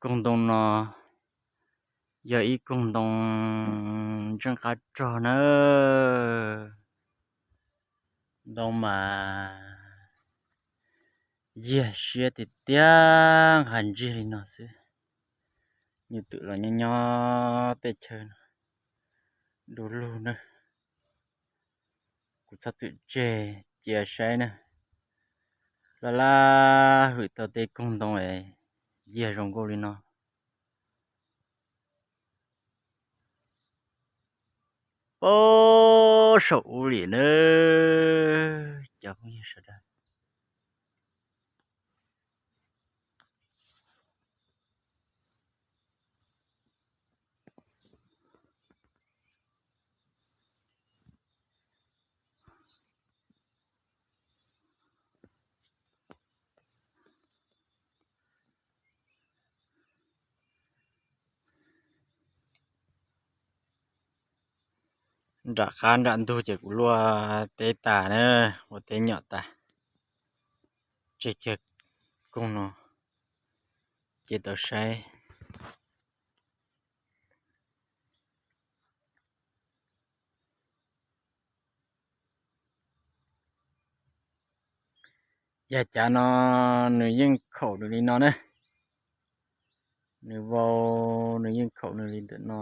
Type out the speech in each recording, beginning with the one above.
koog ntoo no yog ib koog ntoo ntseej qab rog na. Ntoo mas yiag siab tiag tiag, nqha ntsiag li no xwb. Nyuj twm los nyob nyob tej chaw no du lug na. Kuv txhob txwm tseg cia saib na. Laj laj hwm tau tej koog ntoo es yiag zoo nkauj li no. Pab saum ub li na, cov phooj ywg sawv daws. Nram qab nram ntug ces kuv luaj teb tas na, ua teb nyom tas, tseg kiag koog no ces tau saib. Yog cav no nws yeej khaum nws li no na. Nws vau, nws yeej khaum nws li ntawm no.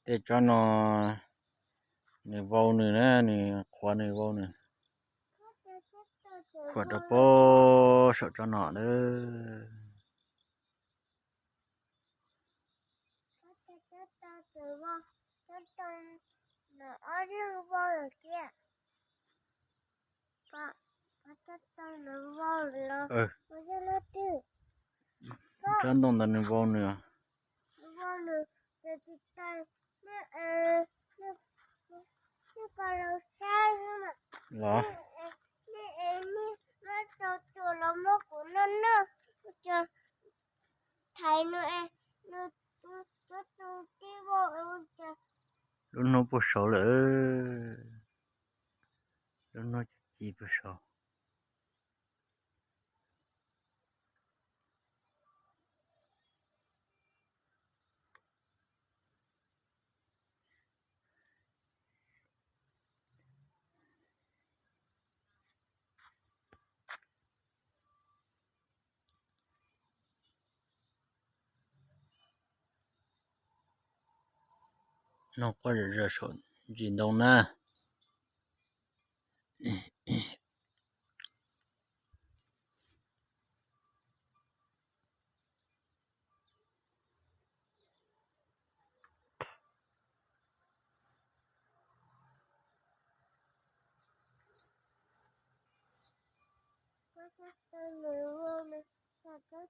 Tej tsob no nws vau nws na, nws qhuav nws vau nws. Khuam rau pab saum tsob no na. Tsob ntoo ntawd nws vau nws. Los. Lub hnub puag saud lawm. Lub hnub ci puag saud. Noog quaj zom zaws saum ntsis ntoo na.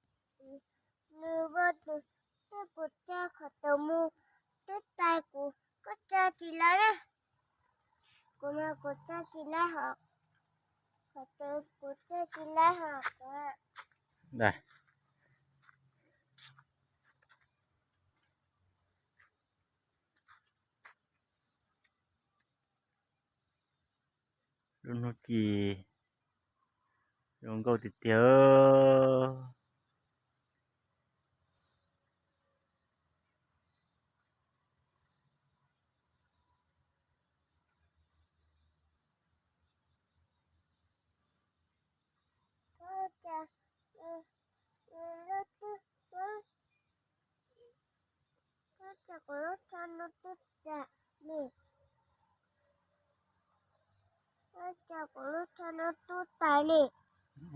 Nws vau nws, tej kuv tsa qhov twg mus, twb tais kuv, koj tsa tsis laib na. Kuv mas kuv tsa tsis laib hos, qhov twg kuv tsa tsis laib hos. Lub hnub ci zoo nkauj tiag tiag.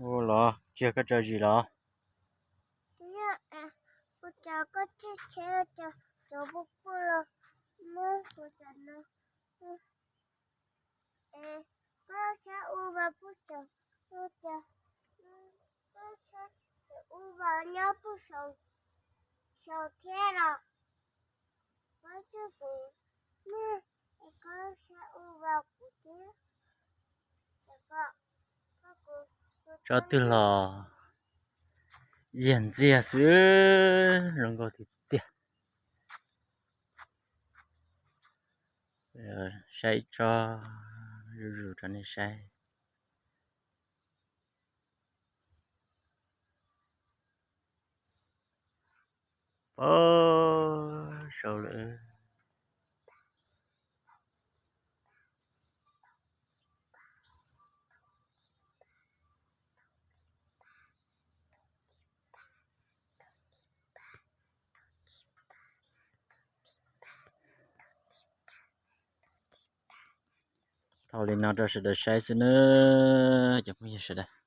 Ua los tsis yog koj tso zis los? Kuv tso koj tsheb tsheb, cov pub pub los muab kuv cov no. Koj sab u vas pub saum, koj sab u vas nyob pub saum, saum thiab los. Koj coj kuv, koj sab u vas kuv thiab. Tsob twg los yiag ntxiag xwb, zoo nkauj tiag tiag. Saib ib tsob zuj zus rau nej saib. Pab sau lawm. Thaij li no rau sawv daws saib xwb nawb cov phooj ywg sawv daws.